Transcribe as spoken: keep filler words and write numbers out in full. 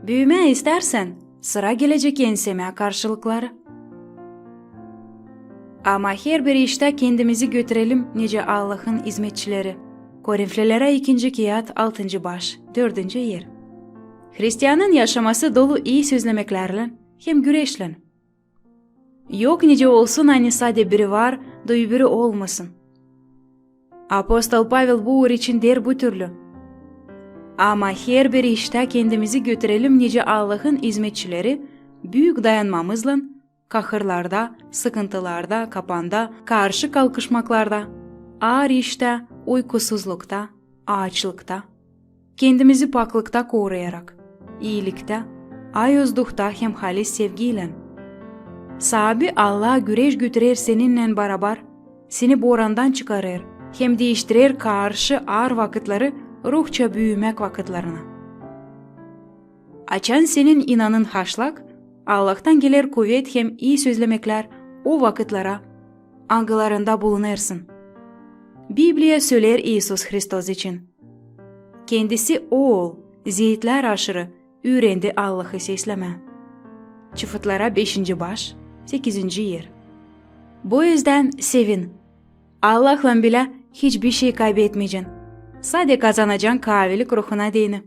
Büümää istärsän, sıra gelecek ensemää karşılıkları. Ama herbir iştä kendimizi götürelim nicä Allahın izmetçileri. Korinflilerä ikinci kiyat, altıncı baş, dördüncü er. Hristianın yaşaması dolu ii sözlemeklärlän hem güreşlän. Yok nicä olsun, ani sade biri var, da öbürü olmasın. Apostol Pavel bu uur için deer bu türlü: Ama herbir iştä kendimizi götürelim nicä Allahın izmetçileri, büük dayanmamızlan, kahırlarda, sıkıntılarda, kapanda, karşı kalkışmaklarda, aar iştä, uykusuzlukta, aaçlıkta, kendimizi paklıkta koruyarak, iiliktä, ayoz duhta hem halis sevgiylän. Saabi Allah güreş götürer seninnän barabar, seni borandan çıkarêr hem diiştirer karşı aar vakıtları ruhça büümäk vakıtlarına. Açan senin inanın haşlak, Allahtan geler kuvet hem ii sözlemeklär o vakıtlara, angılarında bulunêrsın. Bibliya söleer İisus Hristos için: Kendisi ool zeetlär aşırı üürendi Allahı seslemää. Çıfıtlara beşinci baş, sekizinci er. Bu üzdän sevin. Allahlan bilä hiç bişey kaybetmeycän. Sade kazanacan kaavilik ruhuna deyni.